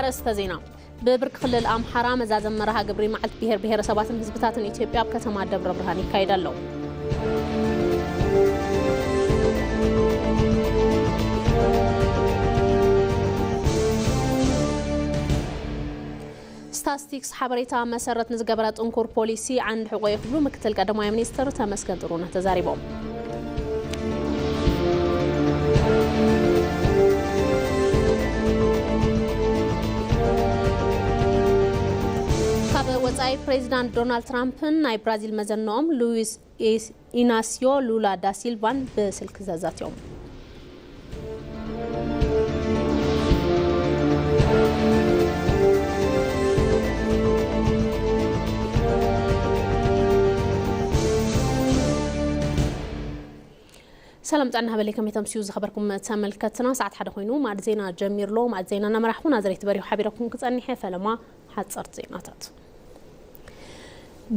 ኣርእስተ ዜና። ብብርኪ ክልል ኣምሓራ መዛዘም መርሃ ግብሪ መዓልቲ ብሔር ብሔረሰባትን ህዝብታትን ኢትዮጵያ ኣብ ከተማ ደብረ ብርሃን ይካየድ ኣሎ። ስታስቲክስ ሓበሬታ መሰረት ንዝገበረ ጥንኩር ፖሊሲ ዓንዲ ሕቆ እዩ ክብሉ ምክትል ቀዳማይ ሚኒስትር ተመስገን ጥሩነህ ተዛሪቦም። ካብ ወጻኢ ፕሬዚዳንት ዶናልድ ትራምፕን ናይ ብራዚል መዘንኦም ሉዊስ ኢስ-፣ ኢናሲዮ ሉላ ዳ ሲልቫን ብስልኪ ተዛትዮም። ሰላም ጥዕና ሃበለይ፣ ከመይ ተምስዩ ዝኸበርኩም ተመልከትና? ሰዓት ሓደ ኮይኑ ማዕድ ዜና ጀሚርሎ። ማዕድ ዜና እናመራሕኩ ናዝሬት በሪሁ ሓቢረኩም ክጸኒሐ። ፈለማ ሓጸርቲ ዜናታት።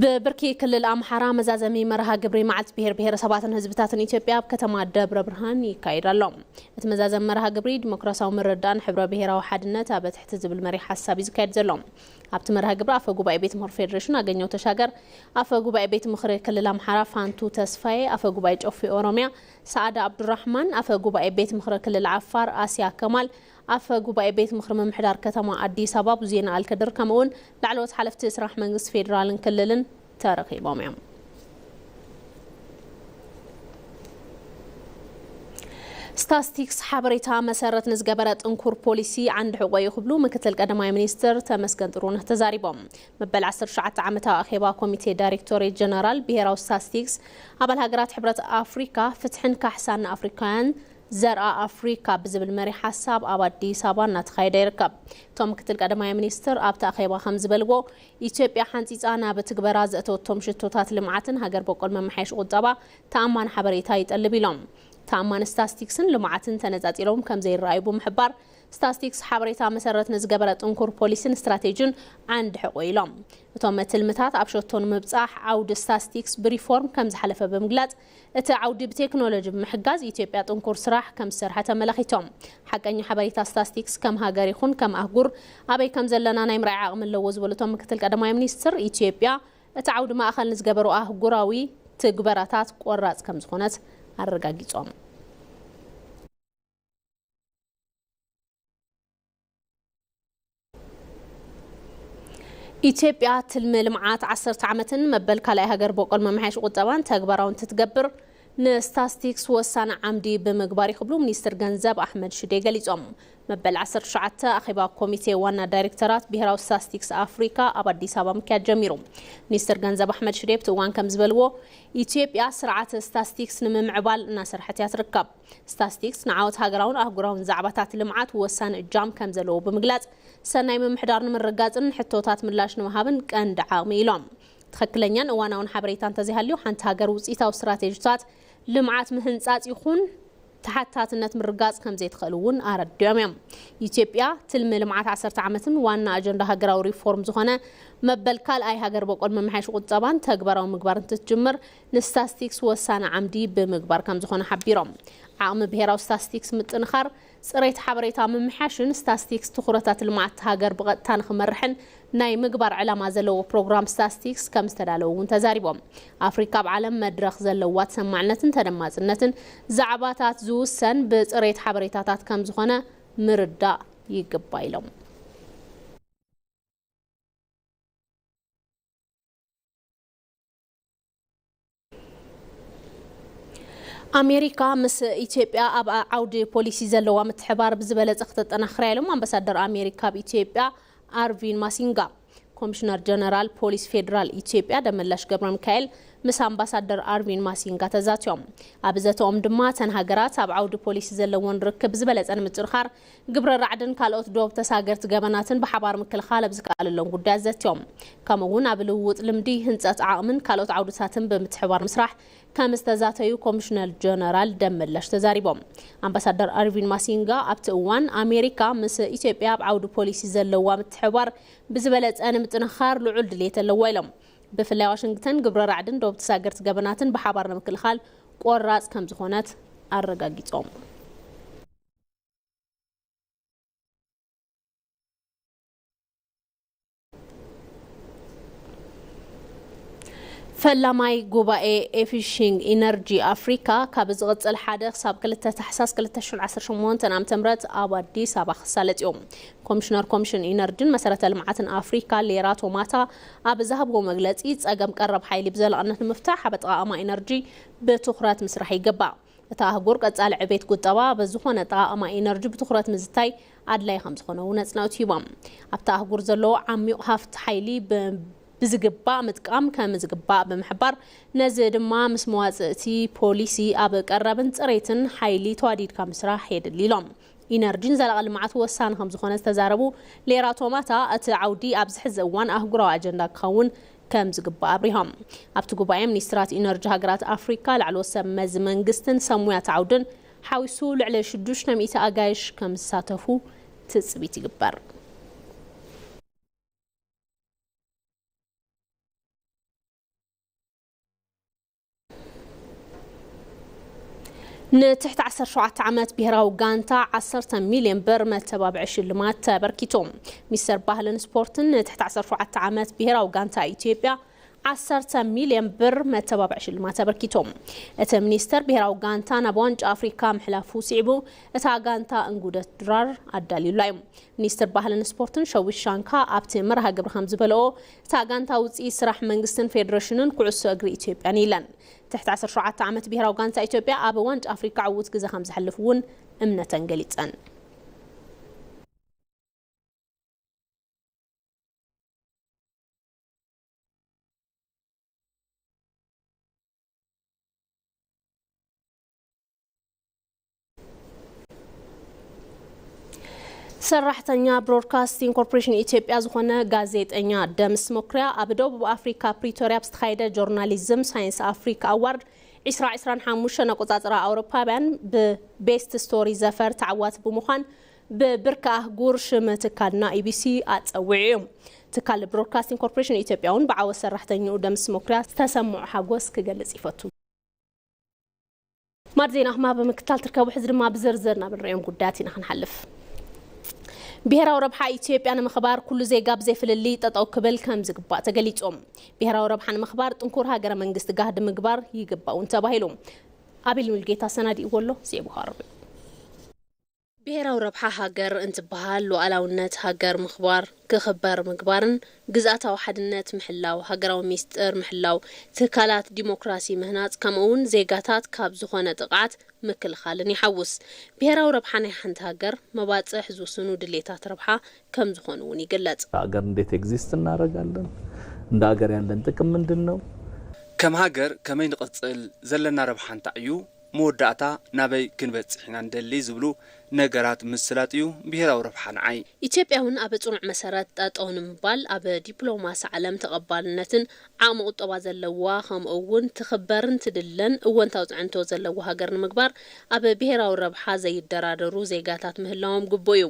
ብብርኪ ክልል ኣምሓራ መዛዘሚ መርሃ ግብሪ መዓልቲ ብሔር ብሔረሰባትን ህዝብታትን ኢትዮጵያ ኣብ ከተማ ደብረ ብርሃን ይካየድ ኣሎ። እቲ መዛዘሚ መርሃ ግብሪ ዲሞክራሲያዊ ምርድዳእን ሕብረ ብሔራዊ ሓድነት ኣብ ትሕቲ ዝብል መሪሕ ሓሳብ እዩ ዝካየድ ዘሎ። ኣብቲ መርሃ ግብሪ ኣፈ ጉባኤ ቤት ምኽሪ ፌዴሬሽን ኣገኘው ተሻገር፣ ኣፈ ጉባኤ ቤት ምኽሪ ክልል ኣምሓራ ፋንቱ ተስፋዬ፣ ኣፈ ጉባኤ ጮፌ ኦሮሚያ ሰዓዳ ኣብዱራሕማን፣ ኣፈ ጉባኤ ቤት ምኽሪ ክልል ዓፋር ኣስያ ከማል፣ ኣፈ ጉባኤ ቤት ምኽሪ ምምሕዳር ከተማ ኣዲስ ኣበባ ብዙየን ኣልከድር፣ ከምኡውን ላዕለዎት ሓለፍቲ ስራሕ መንግስቲ ፌዴራልን ክልልን ተረኺቦም እዮም። ስታስቲክስ ሓበሬታ መሰረት ንዝገበረ ጥንኩር ፖሊሲ ዓንዲ ሕቆ እዩ ክብሉ ምክትል ቀዳማይ ሚኒስትር ተመስገን ጥሩነህ ተዛሪቦም። መበል ዓሰርተ ትሽዓተ ዓመታዊ ኣኼባ ኮሚቴ ዳይሬክቶሬት ጀነራል ብሔራዊ ስታስቲክስ ኣባል ሃገራት ሕብረት ኣፍሪካ ፍትሕን ካሕሳን ንኣፍሪካውያን ዘርኣ ኣፍሪካ ብዝብል መሪ ሓሳብ ኣብ ኣዲስ ኣበባ እናተኻየደ ይርከብ። እቶም ምክትል ቀዳማይ ሚኒስትር ኣብቲ ኣኼባ ከም ዝበልዎ፣ ኢትዮጵያ ሓንፂፃ ናብ ትግበራ ዘእተወቶም ሽቶታት ልምዓትን ሃገር በቆል መመሓየሽ ቁጠባ ተኣማኒ ሓበሬታ ይጠልብ ኢሎም። ተኣማኒ ስታስቲክስን ልምዓትን ተነፃፂሎም ከም ዘይረኣዩ ብምሕባር፣ ስታስቲክስ ሓበሬታ መሰረት ንዝገበረ ጥንኩር ፖሊሲን ስትራቴጂን ዓንዲ ሕቆ ኢሎም። እቶም ትልምታት ኣብ ሸቶ ንምብፃሕ ዓውዲ ስታስቲክስ ብሪፎርም ከም ዝሓለፈ ብምግላፅ፣ እቲ ዓውዲ ብቴክኖሎጂ ብምሕጋዝ ኢትዮጵያ ጥንኩር ስራሕ ከም ዝሰርሐት ኣመላኺቶም። ሓቀኛ ሓበሬታ ስታስቲክስ ከም ሃገር ይኹን ከም ኣህጉር ኣበይ ከም ዘለና ናይ ምርኣይ ዓቕሚ ኣለዎ ዝበሉ እቶም ምክትል ቀዳማይ ሚኒስትር፣ ኢትዮጵያ እቲ ዓውዲ ማእኸል ንዝገበሩ ኣህጉራዊ ትግበራታት ቆራፅ ከም ዝኾነት ኣረጋጊፆም። ኢትዮጵያ ትልሚ ልምዓት ዓሰርተ ዓመትን መበል ካልኣይ ሃገር በቆል መመሓየሺ ቁጠባን ተግባራዊ እንትትገብር ንስታስቲክስ ወሳኒ ዓምዲ ብምግባር እዩ ክብሉ ሚኒስትር ገንዘብ ኣሕመድ ሽዴ ገሊጾም። መበል ዓሰርተ ትሽዓተ ኣኼባ ኮሚቴ ዋና ዳይሬክተራት ብሄራዊ ስታስቲክስ ኣፍሪካ ኣብ ኣዲስ ኣበባ ምክያድ ጀሚሩ። ሚኒስትር ገንዘብ ኣሕመድ ሽዴ ኣብቲ እዋን ከም ዝበልዎ፣ ኢትዮጵያ ስርዓተ ስታስቲክስ ንምምዕባል እናሰርሐት እያ ትርከብ። ስታስቲክስ ንዓወት ሃገራውን ኣህጉራውን ዛዕባታት ልምዓት ወሳኒ እጃም ከም ዘለዎ ብምግላጽ፣ ሰናይ ምምሕዳር ንምርግጋጽን ንሕቶታት ምላሽ ንምሃብን ቀንዲ ዓቕሚ ኢሎም። ትኽክለኛን እዋናውን ሓበሬታ እንተዘይሃልዩ፣ ሓንቲ ሃገር ውፅኢታዊ ስትራቴጂታት ልምዓት ምህንጻጽ ይኹን ተሓታትነት ምርጋጽ ከም ዘይትኽእል እውን ኣረዲኦም እዮም። ኢትዮጵያ ትልሚ ልምዓት ዓሰርተ ዓመትን ዋና ኣጀንዳ ሃገራዊ ሪፎርም ዝኾነ መበል ካልኣይ ሃገር በቆል መመሓየሺ ቁጠባን ተግባራዊ ምግባር እንትትጅምር፣ ንስታስቲክስ ወሳኒ ዓምዲ ብምግባር ከም ዝኾነ ሓቢሮም። ዓቕሚ ብሄራዊ ስታስቲክስ ምጥንኻር፣ ጽሬት ሓበሬታ ምምሕያሽን ስታስቲክስ ትኹረታት ልምዓት ሃገር ብቐጥታ ንኽመርሕን ናይ ምግባር ዕላማ ዘለዎ ፕሮግራም ስታስቲክስ ከም ዝተዳለወ እውን ተዛሪቦም። ኣፍሪካ ኣብ ዓለም መድረኽ ዘለዋ ተሰማዕነትን ተደማፅነትን ዛዕባታት ዝውሰን ብጽሬት ሓበሬታታት ከም ዝኾነ ምርዳእ ይግባእ ኢሎም። ኣሜሪካ ምስ ኢትዮጵያ ኣብ ዓውዲ ፖሊሲ ዘለዋ ምትሕባር ብዝበለጸ ክተጠናኽራ ኢሎም ኣምባሳደር ኣሜሪካ ኣብ ኢትዮጵያ ኣርቪን ማሲንጋ። ኮሚሽነር ጀነራል ፖሊስ ፌዴራል ኢትዮጵያ ደመላሽ ገብረ ሚካኤል ምስ ኣምባሳደር ኣርቪን ማሲንጋ ተዛትዮም። ኣብ ዘተኦም ድማ እተን ሃገራት ኣብ ዓውዲ ፖሊሲ ዘለወን ርክብ ዝበለጸ ንምጥንኻር ግብረ ራዕድን ካልኦት ዶብ ተሳገርቲ ገበናትን ብሓባር ምክልኻል ኣብ ዝከኣለሎም ጉዳያት ዘትዮም። ከምኡ እውን ኣብ ልውውጥ ልምዲ፣ ህንፀት ዓቕምን ካልኦት ዓውድታትን ብምትሕባር ምስራሕ ከም ዝተዛተዩ ኮሚሽነር ጀነራል ደመላሽ ተዛሪቦም። ኣምባሳደር ኣርቪን ማሲንጋ ኣብቲ እዋን ኣሜሪካ ምስ ኢትዮጵያ ኣብ ዓውዲ ፖሊሲ ዘለዋ ምትሕባር ብዝበለፀ ንምጥንኻር ልዑል ድሌት ኣለዋ ኢሎም። ብፍላይ ዋሽንግተን ግብረ ራዕድን ዶብ ተሳገርቲ ገበናትን ብሓባር ንምክልኻል ቆራፅ ከም ዝኾነት ኣረጋጊፆም። ፈላማይ ጉባኤ ኤፊሽንግ ኢነርጂ ኣፍሪካ ካብ ዝቕጽል ሓደ ክሳብ ክልተ ታሕሳስ ክልተ ሽሕን ዓሰርተ ሸሞንተን ዓመተ ምህረት ኣብ ኣዲስ ኣበባ ክሳለጥ እዩ። ኮሚሽነር ኮሚሽን ኢነርጂን መሰረተ ልምዓትን ኣፍሪካ ሌራ ቶማታ ኣብ ዝሃብዎ መግለጺ፣ ጸገም ቀረብ ሓይሊ ብዘላቕነት ንምፍታሕ ኣብ ኣጠቓቕማ ኢነርጂ ብትኹረት ምስራሕ ይግባእ። እታ ኣህጉር ቀጻሊ ዕቤት ቁጠባ በዝኾነ ኣጠቓቕማ ኢነርጂ ብትኹረት ምዝታይ ኣድላይ ከም ዝኾነ እውን ኣጽንኦት ሂቦም። ኣብታ ኣህጉር ዘሎ ዓሚቕ ሃፍቲ ሓይሊ ብ-፣ ብዝግባእ ምጥቃም ከም ዝግባእ ብምሕባር፣ ነዚ ድማ ምስ መዋጽእቲ ፖሊሲ ኣብ ቀረብን ጽሬትን ሓይሊ ተዋዲድካ ምስራሕ የድሊ ኢሎም። ኢነርጂን ዘላቒ ልምዓት ወሳኒ ከም ዝኾነ ዝተዛረቡ ሌራ ቶማታ፣ እቲ ዓውዲ ኣብዚ ሕዚ እዋን ኣህጉራዊ ኣጀንዳ ክኸውን ከም ዝግባእ ኣብሪሆም። ኣብቲ ጉባኤ ሚኒስትራት ኢነርጂ ሃገራት ኣፍሪካ፣ ላዕለዎት ሰብ መዚ መንግስትን ሰብ ሙያት ዓውድን ሓዊሱ ልዕሊ ሽዱሽተ ሚእቲ ኣጋይሽ ከም ዝሳተፉ ትጽቢት ይግበር። ንትሕቲ ዓሰርተ ሸውዓተ ዓመት ብሄራዊ ጋንታ ዓሰርተ ሚልዮን ብር መተባብዒ ሽልማት ተበርኪቱ። ሚኒስተር ባህልን ስፖርትን ንትሕቲ ዓሰርተ ሸውዓተ ዓመት ብሄራዊ ጋንታ ኢትዮጵያ ዓሰርተ ሚልዮን ብር መተባብዒ ሽልማት ተበርኪቱ። እቲ ሚኒስተር ብሄራዊ ጋንታ ናብ ዋንጫ ኣፍሪካ ምሕላፉ ስዒቡ፣ እታ ጋንታ እንጉደት ድራር ኣዳልዩላ እዩ። ሚኒስትር ባህልን ስፖርትን ሸዊት ሻንካ ኣብቲ መርሃ ግብሪ ከም ዝበለኦ፣ እታ ጋንታ ውፅኢት ስራሕ መንግስትን ፌዴሬሽንን ኩዕሶ እግሪ ኢትዮጵያን ኢለን። ትሕቲ ዓሰርተ ሸውዓተ ዓመት ብሄራዊ ጋንታ ኢትዮጵያ ኣብ ዋንጫ ኣፍሪካ ዕዉት ግዘ ከም ዘሕልፍ እውን እምነተን ገሊፀን። ሰራሕተኛ ብሮድካስቲንግ ኮርፖሬሽን ኢትዮጵያ ዝኾነ ጋዜጠኛ ደምስ መኩሪያ ኣብ ደቡብ ኣፍሪካ ፕሪቶርያ ኣብ ዝተኻየደ ጆርናሊዝም ሳይንስ ኣፍሪካ ኣዋርድ ዕስራ ዕስራን ሓሙሽተን ኣቆጻጽራ ኣውሮፓውያን ብቤስት ስቶሪ ዘፈር ተዓዋቲ ብምዃን ብብርኪ ኣህጉር ሽም ትካልና ኢቢሲ ኣጸዊዑ እዩ። ትካል ብሮድካስቲንግ ኮርፖሬሽን ኢትዮጵያ እውን ብዓወት ሰራሕተኛኡ ደምስ መኩሪያ ዝተሰምዖ ሓጎስ ክገልጽ ይፈቱ። ማድ ዜና ክማ ብምክታል ትርከቡ። ሕዚ ድማ ብዝርዝር ናብ ንሪኦም ጉዳያት ኢና ክንሓልፍ። ብሄራዊ ረብሓ ኢትዮጵያ ንምኽባር ኩሉ ዜጋ ብዘይ ፍልልይ ጠጠው ክብል ከም ዝግባእ ተገሊጹ። ብሄራዊ ረብሓ ንምኽባር ጥንኩር ሃገረ መንግስቲ ጋህዲ ምግባር ይግባእ እውን ተባሂሉ። ኣቤል ሙልጌታ ሰናዲእዎ ኣሎ፣ ዜቡ ሃርብ። ብሄራዊ ረብሓ ሃገር እንትበሃል ሉዓላውነት ሃገር ምኽባር፣ ክኽበር ምግባርን ግዝኣታዊ ሓድነት ምሕላው፣ ሃገራዊ ሚስጥር ምሕላው፣ ትካላት ዲሞክራሲ ምህናጽ፣ ከምኡ እውን ዜጋታት ካብ ዝኾነ ጥቕዓት ምክልኻልን ይሓውስ። ብሄራዊ ረብሓ ናይ ሓንቲ ሃገር መባጽሕ ዝውስኑ ድሌታት ረብሓ ከም ዝኾኑ እውን ይግለጽ። ሀገር እንዴት ኤግዚስት እናደርጋለን? እንደ ሀገር ያለን ጥቅም ምንድን ነው? ከም ሃገር ከመይ ንቐጽል? ዘለና ረብሓ እንታይ እዩ? መወዳእታ ናበይ ክንበጽሕ ኢና ንደሊ ዝብሉ ነገራት ምስላጥ እዩ ብሄራዊ ረብሓ ንዓይ። ኢትዮጵያ እውን ኣብ ጽኑዕ መሰረት ጠጠው ንምባል ኣብ ዲፕሎማሲ ዓለም ተቐባልነትን ዓቕሚ ቁጠባ ዘለዋ ከምኡ እውን ትኽበርን ትድለን እወንታዊ ፅዕንቶ ዘለዋ ሃገር ንምግባር ኣብ ብሄራዊ ረብሓ ዘይደራደሩ ዜጋታት ምህላዎም ግቡእ እዩ።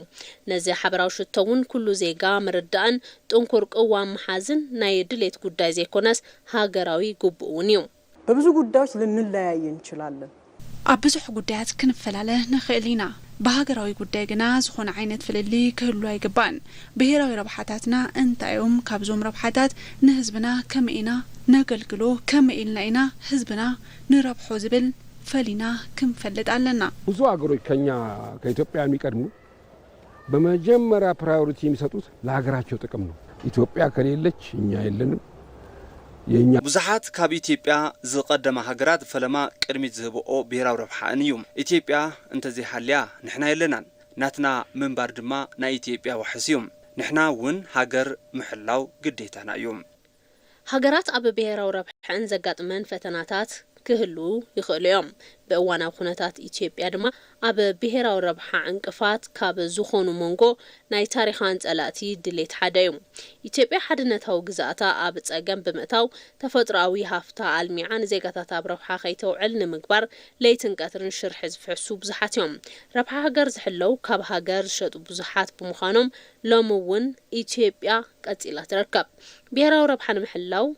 ነዚ ሓበራዊ ሽቶ እውን ኩሉ ዜጋ ምርዳእን ጥንኩር ቅዋም ምሓዝን ናይ ድሌት ጉዳይ ዘይኮነስ ሃገራዊ ግቡእ እውን እዩ። በብዙ ጉዳዮች ልንለያይ እንችላለን። ኣብ ብዙሕ ጉዳያት ክንፈላለ ንኽእል ኢና። ብሃገራዊ ጉዳይ ግና ዝኾነ ዓይነት ፍልልይ ክህሉ ኣይግባእን። ብሄራዊ ረብሓታትና እንታይ እዮም? ካብዞም ረብሓታት ንህዝብና ከመይ ኢና ነገልግሎ? ከመይ ኢልና ኢና ህዝብና ንረብሖ ዝብል ፈሊና ክንፈልጥ ኣለና። ብዙ ሀገሮች ከኛ ከኢትዮጵያ የሚቀድሙ በመጀመሪያ ፕራዮሪቲ የሚሰጡት ለሀገራቸው ጥቅም ነው። ኢትዮጵያ ከሌለች እኛ የለንም። የእኛ ብዙሓት ካብ ኢትዮጵያ ዝቐደማ ሃገራት ፈለማ ቅድሚት ዝህብኦ ብሄራዊ ረብሓእን እዩ። ኢትዮጵያ እንተዘይሃልያ ንሕና የለናን። ናትና ምንባር ድማ ናይ ኢትዮጵያ ዋሕስ እዩ። ንሕና እውን ሃገር ምሕላው ግዴታና እዩ። ሃገራት ኣብ ብሄራዊ ረብሐን ዘጋጥመን ፈተናታት ክህልዉ ይኽእሉ እዮም። ብእዋናዊ ኩነታት ኢትዮጵያ ድማ ኣብ ብሄራዊ ረብሓ ዕንቅፋት ካብ ዝኾኑ መንጎ ናይ ታሪኻን ጸላእቲ ድሌት ሓደ እዩ። ኢትዮጵያ ሓድነታዊ ግዝኣታ ኣብ ጸገም ብምእታው ተፈጥሮኣዊ ሃፍታ ኣልሚዓ ንዜጋታት ኣብ ረብሓ ከይተውዕል ንምግባር ለይትን ቀትርን ሽርሒ ዝፍሕሱ ብዙሓት እዮም። ረብሓ ሃገር ዝሕለው ካብ ሃገር ዝሸጡ ብዙሓት ብምዃኖም ሎሚ እውን ኢትዮጵያ ቀጺላ ትርከብ። ብሄራዊ ረብሓ ንምሕላው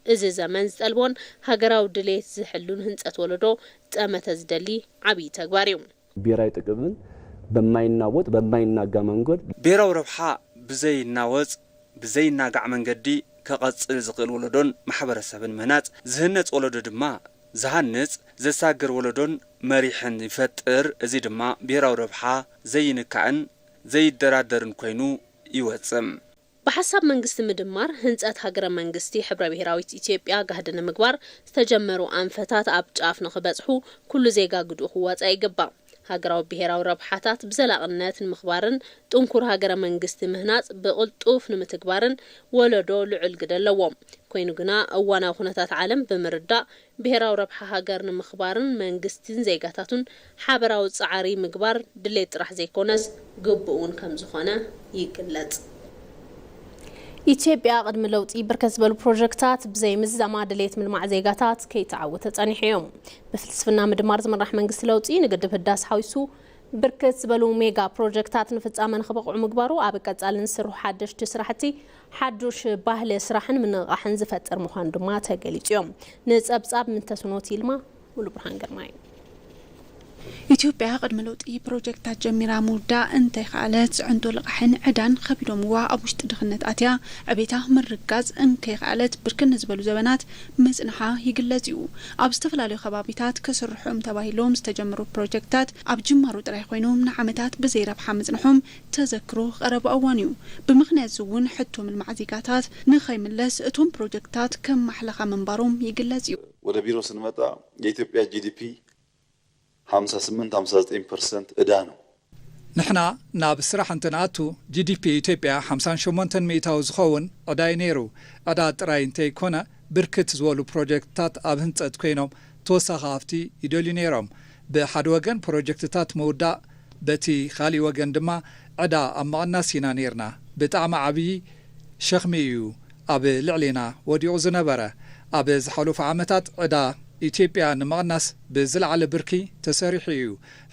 እዚ ዘመን ዝጠልቦን ሃገራዊ ድሌት ዝሕሉን ህንጸት ወለዶ ጠመተ ዝደሊ ዓብዪ ተግባር እዩ። ብሄራዊ ጥቅምን በማይናወጥ በማይናጋ መንገድ ብሄራዊ ረብሓ ብዘይናወጽ ብዘይናጋዕ መንገዲ ከቐጽል ዝኽእል ወለዶን ማሕበረሰብን ምህናጽ፣ ዝህነጽ ወለዶ ድማ ዝሃንጽ፣ ዘሳግር ወለዶን መሪሕን ይፈጥር። እዚ ድማ ብሄራዊ ረብሓ ዘይንካእን ዘይደራደርን ኮይኑ ይወጽእ። ብሓሳብ መንግስቲ ምድማር ህንጸት ሃገረ መንግስቲ ሕብረ ብሄራዊት ኢትዮጵያ ጋህዲ ንምግባር ዝተጀመሩ ኣንፈታት ኣብ ጫፍ ንኽበጽሑ ኩሉ ዜጋ ግድኡ ክዋጻእ ይግባእ። ሃገራዊ ብሄራዊ ረብሓታት ብዘላቕነት ንምኽባርን ጥንኩር ሃገረ መንግስቲ ምህናጽ ብቕልጡፍ ንምትግባርን ወለዶ ልዑል ግደ ኣለዎ። ኮይኑ ግና እዋናዊ ኩነታት ዓለም ብምርዳእ ብሄራዊ ረብሓ ሃገር ንምኽባርን መንግስትን ዜጋታቱን ሓበራዊ ጻዕሪ ምግባር ድሌት ጥራሕ ዘይኮነስ ግቡእ እውን ከም ዝኾነ ይግለጽ። ኢትዮጵያ ቅድሚ ለውጢ ብርከት ዝበሉ ፕሮጀክታት ብዘይ ምዝዛማ ድሌት ምልማዕ ዜጋታት ከይተዓወተ ጸኒሑ እዮም። ብፍልስፍና ምድማር ዝምራሕ መንግስቲ ለውጢ ንግድብ ህዳስ ሓዊሱ ብርክት ዝበሉ ሜጋ ፕሮጀክታት ንፍጻመ ንኽበቕዑ ምግባሩ ኣብ ቀጻሊ ንስርሑ ሓደሽቲ ስራሕቲ ሓዱሽ ባህሊ ስራሕን ምንቕቓሕን ዝፈጥር ምዃኑ ድማ ተገሊጹ እዮም። ንጸብጻብ ምንተስኖት ይልማ ሙሉ ብርሃን ግርማይ። ኢትዮጵያ ቅድሚ ለውጢ ፕሮጀክታት ጀሚራ ምውዳእ እንተይከኣለት፣ ጽዕንቶ ልቓሕን ዕዳን ከቢዶምዋ ኣብ ውሽጢ ድኽነት ኣትያ ዕቤታ ምርጋጽ እንከይከኣለት ብርክን ዝበሉ ዘበናት ምጽንሓ ይግለጽ እዩ። ኣብ ዝተፈላለዩ ከባቢታት ክስርሑ እዮም ተባሂሎም ዝተጀመሩ ፕሮጀክታት ኣብ ጅማሮ ጥራይ ኮይኖም ንዓመታት ብዘይረብሓ ምጽንሖም ተዘክሮ ቀረባ እዋን እዩ። ብምኽንያት እዚ እውን ሕቶ ምልማዕ ዜጋታት ንኸይምለስ እቶም ፕሮጀክታት ከም ማሕለኻ ምንባሮም ይግለጽ እዩ። ወደ ቢሮ ስንመጣ የኢትዮጵያ ጂ ዲ ፒ ሃምሳ ስምንት ሃምሳ ዘጠኝ ፐርሰንት ዕዳ ነው። ንሕና ናብ ስራሕ እንትንኣቱ፣ ጂ ዲ ፒ ኢትዮጵያ ሓምሳን ሸሞንተን ሚእታዊ ዝኸውን ዕዳ እዩ ነይሩ። ዕዳ ጥራይ እንተይኮነ፣ ብርክት ዝበሉ ፕሮጀክትታት ኣብ ህንጸት ኮይኖም፣ ተወሳኺ ሃፍቲ ይደልዩ ነይሮም። ብሓደ ወገን ፕሮጀክትታት ምውዳእ፣ በቲ ካሊእ ወገን ድማ ዕዳ ኣብ ምቕናስ ኢና ነይርና። ብጣዕሚ ዓብዪ ሸኽሚ እዩ ኣብ ልዕሌና ወዲቑ ዝነበረ። ኣብ ዝሓለፉ ዓመታት ዕዳ ኢትዮጵያ ንምቕናስ ብዝለዓለ ብርኪ ተሰሪሑ እዩ።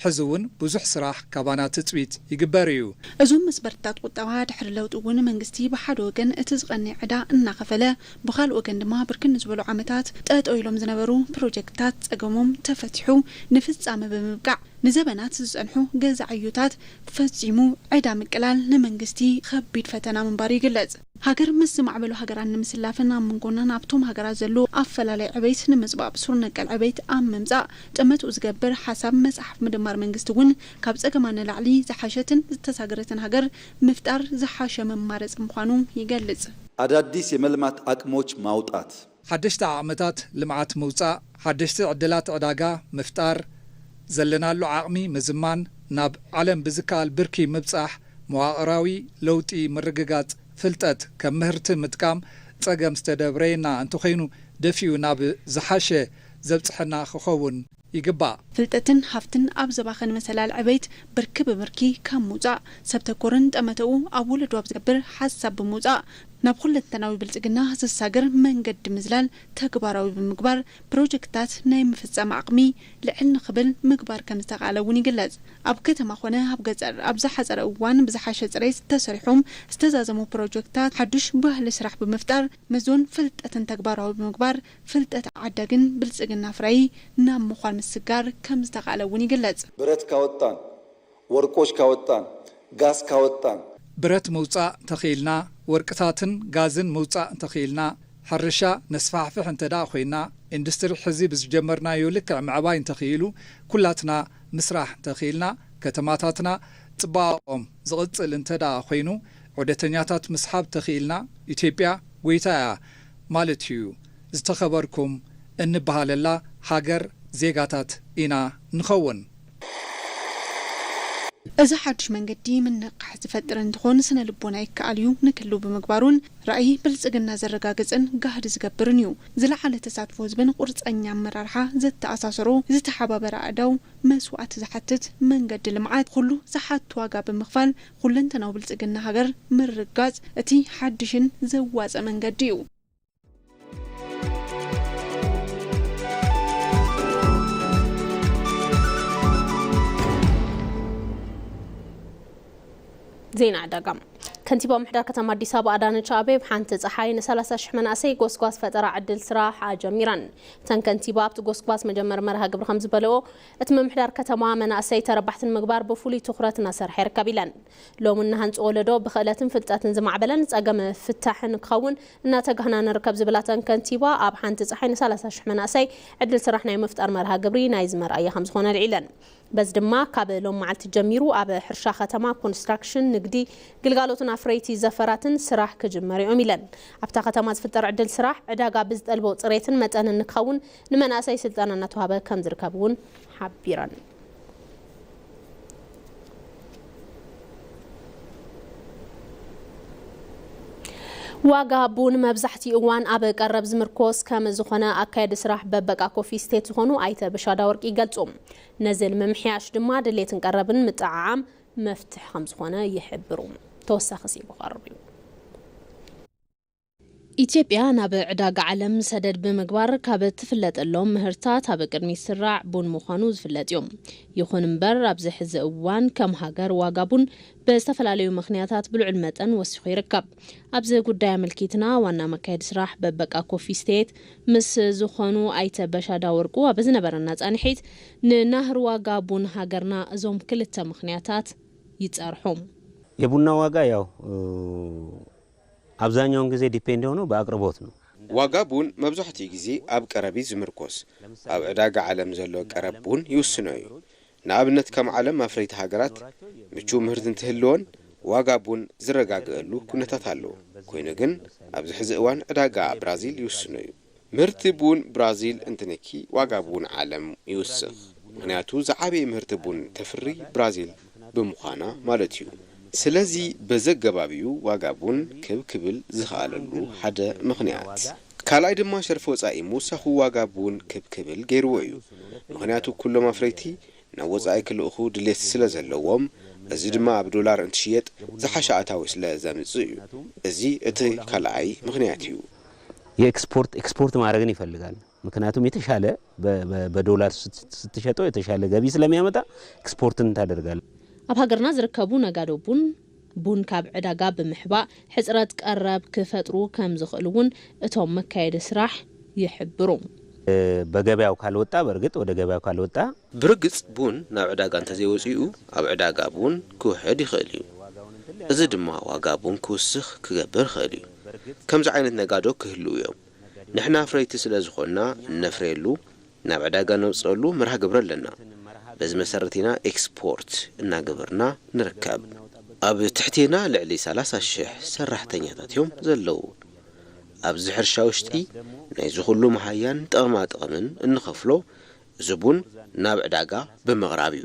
ሕዚ እውን ብዙሕ ስራሕ ካባና ትጽቢት ይግበር እዩ። እዞም መስበርትታት ቁጠባ ድሕሪ ለውጢ እውን መንግስቲ ብሓደ ወገን እቲ ዝቐንየ ዕዳ እናኸፈለ፣ ብኻልእ ወገን ድማ ብርክን ዝበሉ ዓመታት ጠጠው ኢሎም ዝነበሩ ፕሮጀክትታት ጸገሞም ተፈቲሑ ንፍጻመ ብምብቃዕ፣ ንዘበናት ዝጸንሑ ገዛ ዕዮታት ፈጺሙ ዕዳ ምቅላል ንመንግስቲ ከቢድ ፈተና ምንባሩ ይግለጽ። ሃገር ምስ ዝማዕበሉ ሃገራት ንምስላፍን ኣብ መንጎና ናብቶም ሃገራት ዘሎ ኣፈላላይ ዕቤት ንምጽባብ ሱር ነቀል ዕቤት ኣብ ምምጻእ ጠመትኡ ዝገብር ሓሳብ መጽሓፍ ምድማር መንግስቲ እውን ካብ ጸገማ ንላዕሊ ዝሓሸትን ዝተሳገረትን ሃገር ምፍጣር ዝሓሸ መማረጺ ምዃኑ ይገልጽ። አዳዲስ የመልማት አቅሞች ማውጣት። ሓደሽቲ ዓቕምታት ልምዓት ምውጻእ፣ ሓደሽቲ ዕድላት ዕዳጋ ምፍጣር፣ ዘለናሉ ዓቕሚ ምዝማን፣ ናብ ዓለም ብዝከኣል ብርኪ ምብጻሕ፣ መዋቕራዊ ለውጢ ምርግጋጽ፣ ፍልጠት ከም ምህርቲ ምጥቃም፣ ጸገም ዝተደብረየና እንተኾይኑ ደፊኡ ናብ ዝሓሸ ዘብጽሐና ክኸውን ይግባእ። ፍልጠትን ሃፍትን ኣብ ዘባኸን መሰላል ዕቤት ብርኪ ብብርኪ ካብ ምውጻእ፣ ሰብ ተኮርን ጠመተኡ ኣብ ወለዶ ኣብ ዝገብር ሓሳብ ብምውጻእ፣ ናብ ኩለንተናዊ ብልጽግና ዘሳግር መንገዲ ምዝላል ተግባራዊ ብምግባር፣ ፕሮጀክትታት ናይ ምፍጻም ዓቕሚ ልዕል ንኽብል ምግባር ከም ዝተኻእለ እውን ይግለጽ። ኣብ ከተማ ኾነ ኣብ ገጸር ኣብ ዝሓጸረ እዋን ብዝሓሸ ጽሬት ተሰሪሖም ዝተዛዘሙ ፕሮጀክትታት ሓዱሽ ባህሊ ስራሕ ብምፍጣር፣ መዞን ፍልጠትን ተግባራዊ ብምግባር፣ ፍልጠት ዓዳግን ብልጽግና ፍራይ ናብ ምዃን ምስጋር ከም ዝተኻእለ እውን ይግለጽ። ብረት ካወጣን፣ ወርቆች ካወጣን፣ ጋዝ ካወጣን። ብረት ምውጻእ ተኽኢልና፣ ወርቅታትን ጋዝን ምውጻእ ተኽኢልና፣ ሕርሻ ነስፋሕፍሕ እንተ ደኣ ኮይና፣ ኢንዱስትሪ ሕዚ ብዝጀመርናዮ ልክዕ ምዕባይ እንተኽኢሉ፣ ኩላትና ምስራሕ እንተኽኢልና፣ ከተማታትና ጽባቐኦም ዝቕጽል እንተ ደኣ ኮይኑ፣ ዑደተኛታት ምስሓብ ተኽኢልና፣ ኢትዮጵያ ጎይታ እያ ማለት እዩ። ዝተኸበርኩም እንበሃለላ ሃገር ዜጋታት ኢና ንኸውን። እዚ ሓድሽ መንገዲ ምንቕቓሕ ዝፈጥር እንትኾን፣ ስነ ልቦና ይከኣል እዩ ንክሉ ብምግባሩን ራእይ ብልጽግና ዘረጋግጽን ጋህዲ ዝገብርን እዩ። ዝለዓለ ተሳትፎ ህዝብን ቁርጸኛ ኣመራርሓ ዘተኣሳሰሮ ዝተሓባበረ ኣእዳው መስዋእቲ ዝሓትት መንገዲ ልምዓት፣ ኩሉ ዝሓቱ ዋጋ ብምኽፋል ኩለንተናዊ ብልጽግና ሃገር ምርጋጽ እቲ ሓድሽን ዘዋጸ መንገዲ እዩ። ዜና ዕዳጋ። ከንቲባ ምምሕዳር ከተማ ኣዲስ ኣበባ ኣዳነች ኣቤቤ፣ ሓንቲ ፀሓይ ን30 ሺሕ መናእሰይ ጎስጓስ ፈጠራ ዕድል ስራሕ ኣጀሚረን። እተን ከንቲባ ኣብቲ ጎስጓስ መጀመሪ መርሃ ግብሪ ከም ዝበለኦ፣ እቲ ምምሕዳር ከተማ መናእሰይ ተረባሕቲ ንምግባር ብፍሉይ ትኹረት እናሰርሐ ይርከብ ኢለን። ሎሚ እናሃንፂ ወለዶ ብክእለትን ፍልጠትን ዝማዕበለን ፀገም ፍታሕን ክኸውን እናተጋህና ንርከብ ዝብላ እተን ከንቲባ፣ ኣብ ሓንቲ ፀሓይ ን30 ሺሕ መናእሰይ ዕድል ስራሕ ናይ ምፍጣር መርሃ ግብሪ ናይዚ መርኣያ ከም ዝኾነ ኣልዒለን። በዚ ድማ ካብ ሎም መዓልቲ ጀሚሩ ኣብ ሕርሻ ከተማ፣ ኮንስትራክሽን፣ ንግዲ፣ ግልጋሎትን ኣፍረይቲ ዘፈራትን ስራሕ ክጅመር እዮም ኢለን። ኣብታ ከተማ ዝፍጠር ዕድል ስራሕ ዕዳጋ ብዝጠልቦ ፅሬትን መጠንን ንክኸውን ንመናእሰይ ስልጠና እናተዋህበ ከም ዝርከብ እውን ሓቢረን። ዋጋ ቡን መብዛሕትኡ እዋን ኣብ ቀረብ ዝምርኮስ ከም ዝኾነ ኣካየዲ ስራሕ በበቃ ኮፊ ስቴት ዝኾኑ ኣይተ በሻዳ ወርቂ ይገልጹ። ነዚ ንምምሕያሽ ድማ ድሌትን ቀረብን ምጥዓዓም መፍትሒ ከም ዝኾነ ይሕብሩ። ተወሳኺ ስዒቡ ክቐርብ እዩ። ኢትዮጵያ ናብ ዕዳጋ ዓለም ሰደድ ብምግባር ካብ እትፍለጠሎም ምህርታት ኣብ ቅድሚት ዝስራዕ ቡን ምዃኑ ዝፍለጥ እዩ። ይኹን እምበር፣ ኣብዚ ሕዚ እዋን ከም ሃገር ዋጋ ቡን ብዝተፈላለዩ ምኽንያታት ብልዑል መጠን ወሲኹ ይርከብ። ኣብዚ ጉዳይ ኣመልኪትና ዋና መካየዲ ስራሕ በበቃ ኮፊ ስቴት ምስ ዝኾኑ ኣይተ በሻዳ ወርቁ ኣብ ዝነበረና ጻንሒት፣ ንናህሪ ዋጋ ቡን ሃገርና እዞም ክልተ ምኽንያታት ይጸርሑ። የቡና ዋጋ ያው እ፣ አብዛኛውን ጊዜ ዲፔንድ የሆነው በአቅርቦት ነው። ዋጋ ቡን መብዛሕትኡ ግዜ ኣብ ቀረብ እዩ ዝምርኮስ። ኣብ ዕዳጋ ዓለም ዘሎ ቀረብ ቡን ይውስኖ እዩ። ንኣብነት ከም ዓለም ኣፍረይቲ ሃገራት ምቹው ምህርቲ እንትህልወን ዋጋ ቡን ዝረጋግአሉ ኩነታት ኣሎ። ኮይኑ ግን ኣብዚ ሕዚ እዋን ዕዳጋ ብራዚል ይውስኖ እዩ። ምህርቲ ቡን ብራዚል እንትንኪ ዋጋ ቡን ዓለም ይውስኽ። ምኽንያቱ ዝዓበየ ምህርቲ ቡን ተፍሪ ብራዚል ብምዃና ማለት እዩ። ስለዚ በዚ ኣገባብ እዩ ዋጋ ቡን ክብ ክብል ዝኸኣለሉ ሓደ ምኽንያት። ካልኣይ ድማ ሸርፊ ወፃኢ ምውሳኹ ዋጋ ቡን ክብ ክብል ገይርዎ እዩ። ምኽንያቱ ኩሎም ኣፍረይቲ ናብ ወፃኢ ክልእኹ ድሌት ስለ ዘለዎም፣ እዚ ድማ ኣብ ዶላር እንትሽየጥ ዝሓሸ ኣታዊ ስለ ዘምፅእ እዩ። እዚ እቲ ካልኣይ ምኽንያት እዩ። የኤክስፖርት ኤክስፖርት ማድረግን ይፈልጋል። ምክንያቱም የተሻለ በ- በ- በዶላር ስት- ስትሸጠው የተሻለ ገቢ ስለሚያመጣ ኤክስፖርትን ታደርጋል። ኣብ ሃገርና ዝርከቡ ነጋዶ ቡን ቡን ካብ ዕዳጋ ብምሕባእ ሕፅረት ቀረብ ክፈጥሩ ከም ዝኽእሉ እውን እቶም መካየዲ ስራሕ ይሕብሩ። በገበያው ካልወጣ በእርግጥ ወደ ገበያው ካልወጣ ብርግጽ ቡን ናብ ዕዳጋ እንተዘይወጺኡ ኣብ ዕዳጋ ቡን ክውሕድ ይኽእል እዩ። እዚ ድማ ዋጋ ቡን ክውስኽ ክገብር ይኽእል እዩ። ከምዚ ዓይነት ነጋዶ ክህልዉ እዮም። ንሕና ኣፍረይቲ ስለ ዝኾንና እነፍርየሉ ናብ ዕዳጋ ነውጽኣሉ መርሃ ግብሪ ኣለና። በዚ መሰረት ኢና ኤክስፖርት እናገበርና ንርከብ። ኣብ ትሕቴና ልዕሊ ሰላሳ ሽሕ ሰራሕተኛታት እዮም ዘለዉ። ኣብዚ ሕርሻ ውሽጢ ናይዚ ኩሉ መሃያን ጥቕማ ጥቕምን እንኸፍሎ እዚ ቡን ናብ ዕዳጋ ብምቕራብ እዩ።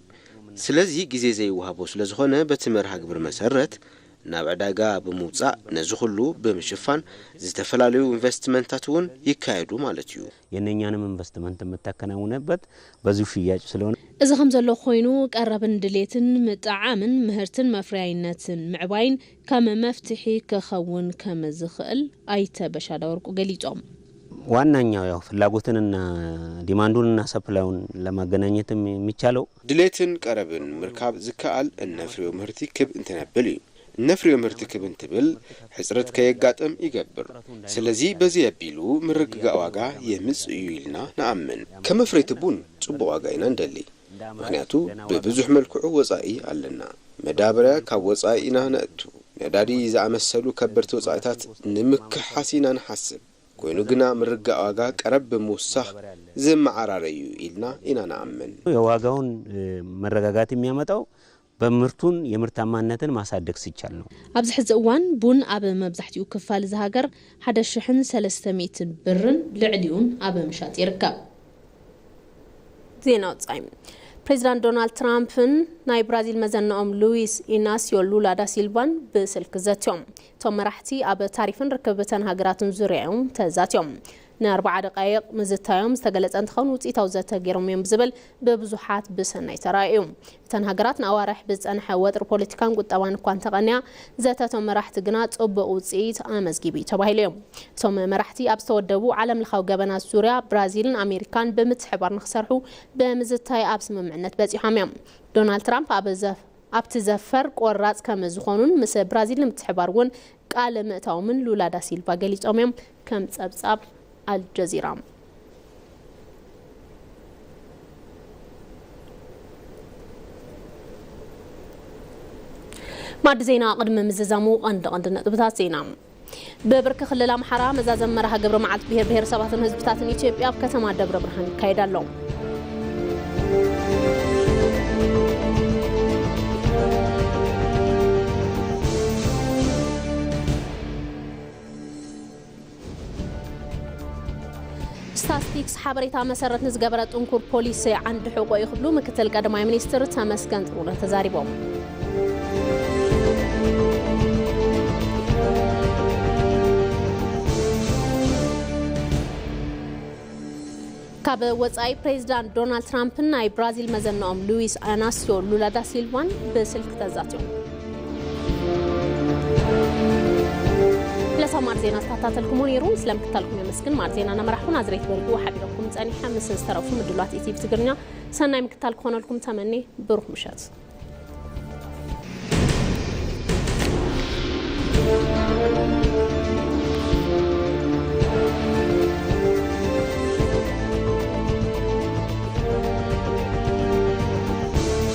ስለዚ ግዜ ዘይወሃቦ ስለዝኾነ በቲ መርሃ ግብሪ መሰረት ናብ ዕዳጋ ብምውፃእ ነዚ ኩሉ ብምሽፋን ዝተፈላለዩ ኢንቨስትመንታት እውን ይካየዱ ማለት እዩ። የነኛንም ኢንቨስትመንት የምታከናውንበት በዚሁ ሽያጭ ስለሆነ እዚ ከም ዘሎ ኮይኑ ቀረብን ድሌትን ምጥዓምን ምህርትን መፍረያይነትን ምዕባይን ከም መፍትሒ ክኸውን ከም ዝኽእል ኣይተ በሻዳ ወርቁ ገሊጾም። ዋናኛው ያው ፍላጎትንና ዲማንዱንና ሰፕላዩን ለማገናኘት የሚቻለው ድሌትን ቀረብን ምርካብ ዝከኣል እነፍርዮ ምህርቲ ክብ እንትነብል እዩ። እነፍርዮ ምህርቲ ክብ እንትብል ሕፅረት ከየጋጥም ይገብር። ስለዚ በዚ ኣቢሉ ምርግጋእ ዋጋ የምፅእ እዩ ኢልና ንኣምን። ከም መፍረይቲ ቡን ፅቡቕ ዋጋ ኢና ንደሊ። ምኽንያቱ ብብዙሕ መልክዑ ወፃኢ ኣለና። መዳበርያ ካብ ወፃኢ ኢና ነእቱ። ነዳዲ ዝኣመሰሉ ከበድቲ ወፃኢታት ንምክሓስ ኢና ንሓስብ። ኮይኑ ግና ምርጋእ ዋጋ ቀረብ ብምውሳኽ ዝመዓራረይ እዩ ኢልና ኢና ንኣምን። የዋጋውን መረጋጋት የሚያመጣው በምርቱን የምርታማነትን ማሳደግ ሲቻል ነው። ኣብዚ ሕዚ እዋን ቡን ኣብ መብዛሕትኡ ክፋል እዚ ሃገር ሓደ ሽሕን ሰለስተ ሚእትን ብርን ልዕሊኡን ኣብ ምሻጥ ይርከብ። ዜና ወጻኢ። ፕሬዚዳንት ዶናልድ ትራምፕን ናይ ብራዚል መዘንኦም ሉዊስ ኢናሲዮ ሉላ ዳ ሲልቫን ብስልኪ ዘትዮም። እቶም መራሕቲ ኣብ ታሪፍን ርክብተን ሃገራትን ዙርያ እዮም ተዛትዮም። ንኣርባዓ ደቃይቕ ምዝታዮም ዝተገለጸ እንትኸውን ውፅኢታዊ ዘተ ገይሮም እዮም ዝብል ብብዙሓት ብሰናይ ተራእዩ። እተን ሃገራት ንኣዋርሕ ብዝጸንሐ ወጥሪ ፖለቲካን ቁጠባን እኳ እንተቐንያ፣ ዘተ እቶም መራሕቲ ግና ጽቡቕ ውጽኢት ኣመዝጊቡ እዩ ተባሂሉ እዩ። እቶም መራሕቲ ኣብ ዝተወደቡ ዓለም ለኻዊ ገበናት ዙርያ ብራዚልን ኣሜሪካን ብምትሕባር ንክሰርሑ ብምዝታይ ኣብ ስምምዕነት በጺሖም እዮም። ዶናልድ ትራምፕ ኣብ ዘፍ ኣብቲ ዘፈር ቆራጽ ከም ዝኾኑን ምስ ብራዚል ንምትሕባር እውን ቃል ምእታዎምን ሉላ ዳሲልቫ ገሊጾም እዮም። ከም ጸብጻብ ኣልጀዚራ። ማዕዲ ዜና ቅድሚ ምዝዛሙ ቀንዲ ቀንዲ ነጥብታት ዜና። ብብርኪ ክልል ኣምሓራ መዛዘም መርሃ ግብሪ መዓልቲ ብሄር ብሄረሰባትን ህዝብታትን ኢትዮጵያ ኣብ ከተማ ደብረ ብርሃን ይካየድ ኣሎ። ስታስቲክስ ሓበሬታ መሰረት ንዝገበረ ጥንኩር ፖሊሲ ዓንዲ ሕቆ እዩ ክብሉ ምክትል ቀዳማይ ሚኒስትር ተመስገን ጥሩነህ ተዛሪቦም። ካብ ወጻኢ ፕሬዚዳንት ዶናልድ ትራምፕን ናይ ብራዚል መዘናኦም ሉዊስ ኣናስዮ ሉላ ዳ ሲልቫን ብስልክ ተዛትዮም። ለሰማር ዜና ዝተከታተልኩሞ ነይሩ። ስለምክታልኩም የመስግን። ማር ዜና ነመራሕኩን ኣዝሬት በርጉ ሓቢረኩም ጸኒሐ። ምስ ዝተረፉ ምድሏት ኢቲቪ ትግርኛ ሰናይ ምክታል ክኾነልኩም ተመኒ። ብሩኽ ምሸት።